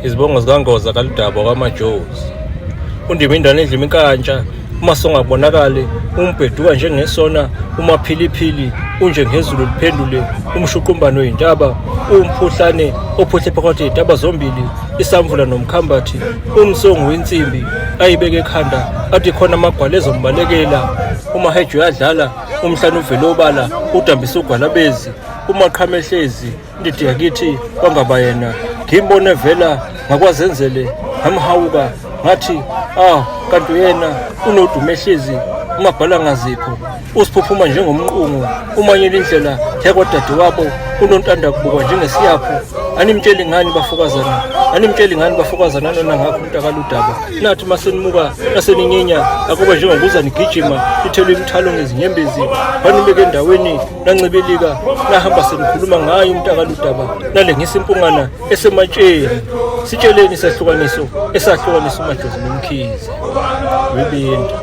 Izibongo zikaNgoza kaLudaba kwaMajozi. Undimindane edla iminkantsha, uma songabonakali, umbheduka njengesona, umaphiliphili, unje ngezulu liphendule, umshuqumbano wey'ntaba, uwumphuhlane ophuhle phakathi yey'ntaba zombili, isamvula nomkhambathi, umsongo wensimbi, ayibeke ekhanda, athi khona amagwala ezombalekela, umaheji uyadlala, umhlane uvele obala, udambisa ugwalabezi, umaqhama ehlezi, Ndidi yakithi kwangaba yena ngimbone vela ngakwazenzele ngamhawuka ngathi ah kanti uyena unodumo ehlezi umabhala ngazipho usiphuphuma njengomqungu umanyela indlela yakwadadewabo unontanda kubukwa njengesiyapho animtsheli ngani bafokazana animtsheli ngani bafokazana nona ngakho umntakaludaba nathi masenimuka naseninyinya akuba njengokuza nigijima ithelwe imithwalo ngezinyembezi banibeke endaweni nancibilika nahamba senikhuluma ngayo umntakaludaba nalengisa impungana esematsheni sitsheleni isahlukaniso esahlukanisa uMajozi noMkhize webinda.